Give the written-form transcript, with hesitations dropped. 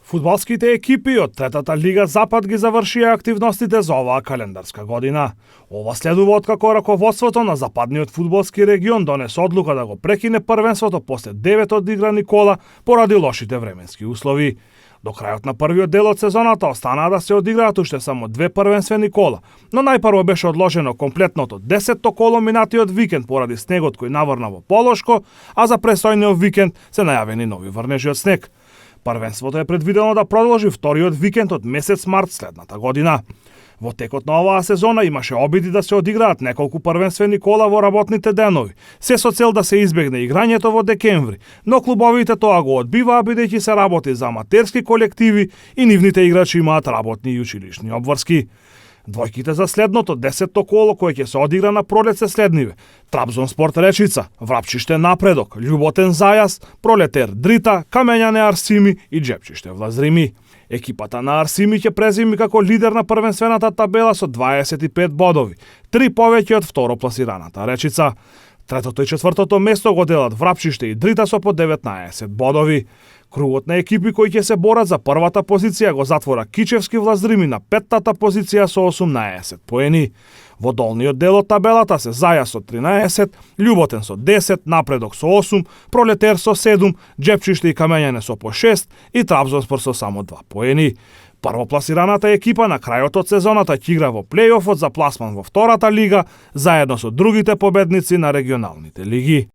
Фудбалските екипи од третата лига Запад ги завршија активностите за оваа календарска година. Ова следува откако раководството на Западниот фудбалски регион донесе одлука да го прекине првенството после 9 одиграни кола поради лошите временски услови. До крајот на првиот дел од сезоната останаа да се одиграат уште само 2 првенствени кола, но најпрво беше одложено комплетното 10-то коло минатиот викенд поради снегот кој наврна во Полошко, а за престојниот викенд се најавени нови врнежи од снег. Првенството е предвидено да продолжи вториот викенд од месец март следната година. Во текот на оваа сезона имаше обиди да се одиграат неколку првенствени кола во работните денови, се со цел да се избегне играњето во декември, но клубовите тоа го одбиваа бидејќи се работи за аматерски колективи и нивните играчи имаат работни и училишни обврски. Двојките за следното 10-то коло кој ќе се одигра на пролет се следниве: Трабзонспор Речица, Врапчиште Напредок, Љуботен Зајас, Пролетер Дрита, Камењане Арсими и Џепчиште Влазрими. Екипата на Арсими ќе презими како лидер на првенствената табела со 25 бодови, 3 повеќе од второпласираната Речица. Третото и четвртото место го делат Врапчиште и Дрита со по 19 бодови. Кругот на екипи кои ќе се борат за првата позиција го затвора Кичевски Влазрими на 5-тата позиција со 18 поени. Во долниот дел од табелата се Зајас со 13, Љуботен со 10, Напредок со 8, Пролетер со 7, Џепчиште и Камењане со по 6 и Трабзонспор со само 2 поени. Првопласираната екипа на крајот од сезоната ќе игра во плејофот за пласман во втората лига заедно со другите победници на регионалните лиги.